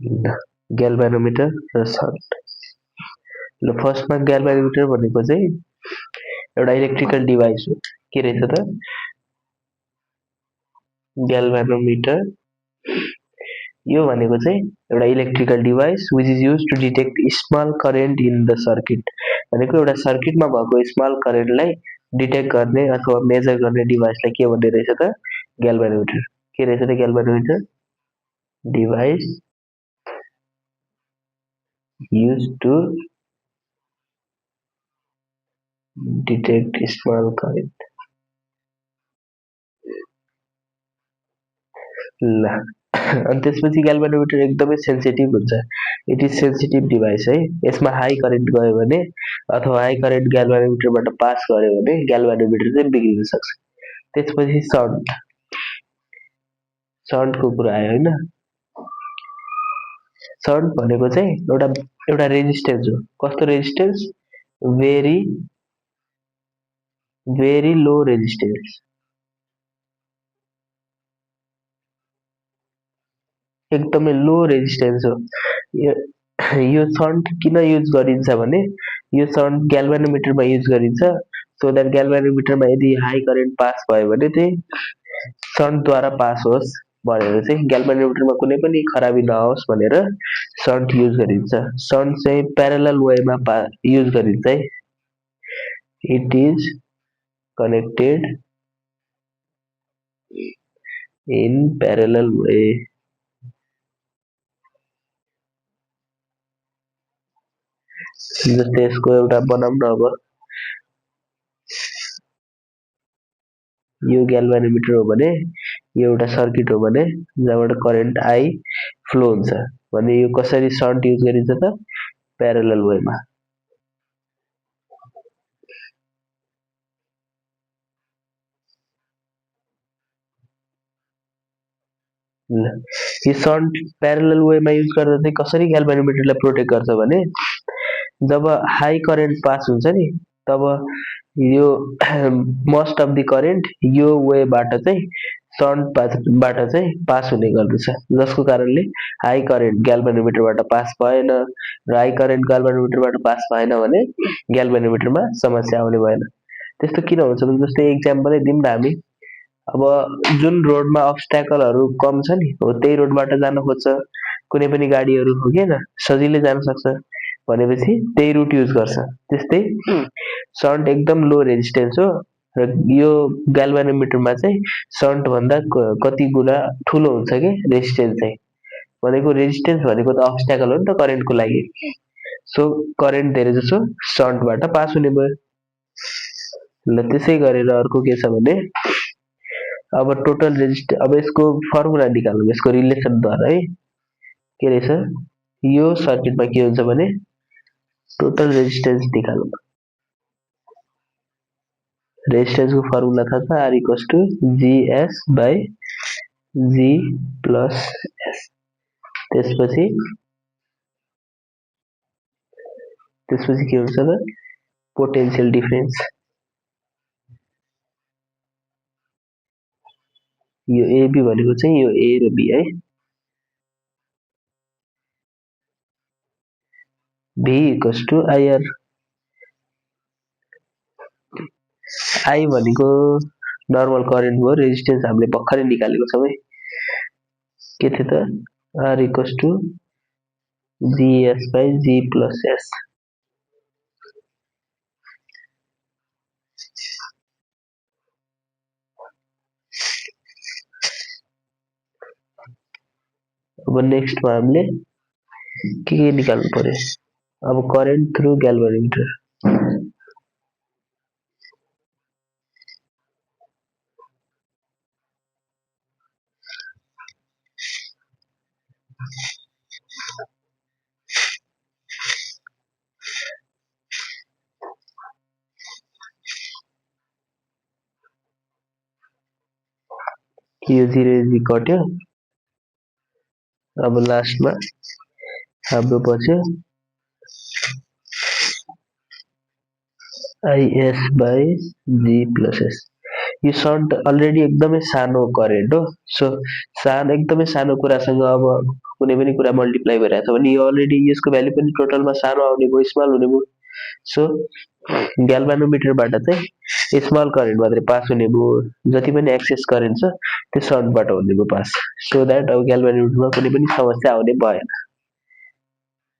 Galvanometer र shunt. ल फर्स्टमा ग्याल्भेनोमिटर भनेको चाहिँ एउटा इलेक्ट्रिकल डिभाइस हो। के रहेछ त? ग्याल्भेनोमिटर यो भनेको चाहिँ एउटा electrical device which is use to detect small current in the circuit. भनेको एउटा सर्किटमा भएको स्मल करेन्टलाई डिटेक्ट गर्ने अथवा मेजर गर्ने डिभाइसलाई के भन्ने रहेछ त? ग्याल्भेनोमिटर। के रहेछ त galvanometer? Device used to detect small current। ल अनि त्यसपछि ग्याल्भेनोमिटर एकदमै सेन्सिटिभ हुन्छ। इट इज सेन्सिटिभ डिभाइस है। यसमा हाई करेन्ट गयो भने अथवा हाई करेन्ट ग्याल्भेनोमिटरबाट पास गर्यो भने ग्याल्भेनोमिटर चाहिँ बिग्रिन सक्छ। त्यसपछि सन्ट। सन्टको कुरा आयो हैन। सन्ट भनेको चाहिँ एउटा रेजिस्टेन्स हो। कस्तो रेजिस्टेन्स? भेरी भेरी लो रेजिस्टेन्स। एकदमै लो रेजिस्टेन्स हो। यो सन्ट किन युज गरिन्छ भने यो सन्ट ग्याल्भेनोमिटरमा युज गरिन्छ सो द्याट ग्याल्भेनोमिटरमा यदि हाई करेन्ट पास भयो भने चाहिँ सन्टद्वारा पास होस् भनेर चाहिँ ग्याल्भेनोमिटरमा कुनै पनि खराबी नहोस् भनेर सन्ट युज गरिन्छ। सन्ट चाहिँ प्यारलल वेमा युज गरिन्छ है। It is connected in parallel way. जस्तै यसको एउटा बनाऊँ न अब। यो ग्याल्भेनोमिटर हो भने यो एउटा सर्किट हो भने जहाँबाट करेन्ट आई फ्लो हुन्छ भने यो कसरी सन्ट युज गरिन्छ त? प्यारलल वेमा। यो सन्ट प्यारलल वेमा युज गर्दा चाहिँ कसरी ग्याल्भेनोमिटरलाई प्रोटेक्ट गर्छ भने जब हाई करेन्ट पास हुन्छ नि तब यो मोस्ट अफ द करेन्ट यो वेबाट चाहिँ सन्टबाट चाहिँ पास हुने गर्दछ, जसको कारणले हाई करेन्ट ग्याल्भेनोमिटरबाट पास भएन र हाई करेन्ट ग्याल्भेनोमिटरबाट पास भएन भने ग्याल्भेनोमिटरमा समस्या आउने भएन। त्यस्तो किन हुन्छ भने जस्तै एक्जाम्पलै दिउँ न हामी। अब जुन रोडमा अब्स्ट्याकलहरू कम छ नि हो त्यही रोडबाट जान खोज्छ कुनै पनि गाडीहरू हो कि हैन, सजिलै जान सक्छ भनेपछि त्यही रुट युज गर्छ। त्यस्तै सन्ट एकदम लो रेजिस्टेन्स हो र यो ग्याल्भेनोमिटरमा चाहिँ सन्ट भन्दा कति गुणा ठुलो हुन्छ कि रेजिस्टेन्स चाहिँ। भनेको रेजिस्टेन्स भनेको त अब्स्ट्याकल हो नि त करेन्टको लागि। सो करेन्ट धेरै जसो सन्टबाट पास हुने भयो। ल त्यसै गरेर अर्को के छ भने अब टोटल रेजिस्टेन्स। अब यसको फर्मुला निकाल्नु यसको रिलेसनद्वारा है। के रहेछ? यो सर्किटमा के हुन्छ भने टोटल रेजिस्टेन्स निकाल्नु। रेजिस्टेन्सको फर्मुला थाहा छ? R equals to GS by G plus S. त्यसपछि के हुन्छ त? Potential difference. यो एबी भनेको चाहिँ यो ए र बी है। V equals to IR. I भनेको नर्मल करेन्ट भयो, रेजिस्टेन्स हामीले भर्खरै निकालेको छौँ है। के थियो त? R equals to GS by G plus S. अब नेक्स्टमा हामीले के निकाल्नु पर्यो? अब करेन्ट थ्रु ग्याल्भेनोमिटर। यो 0 कट्यो। अब लास्टमा हाम्रो बच्यो IS by G plus S. यो सन्ट अलरेडी एकदमै सानो करेन्ट हो। सो एकदमै सानो कुरासँग अब कुनै पनि कुरा मल्टिप्लाई भइरहेछ भने यो अलरेडी यसको भ्यालु पनि टोटलमा सानो आउने भयो, स्मल हुने भयो। सो ग्याल्भानोमिटरबाट चाहिँ स्मल करेन्ट मात्रै पास हुने भयो, जति पनि एक्सेस करेन्ट छ त्यो सर्टबाट हुने भयो पास। सो द्याट अब ग्याल्भानोमिटरमा कुनै पनि समस्या आउने भएन।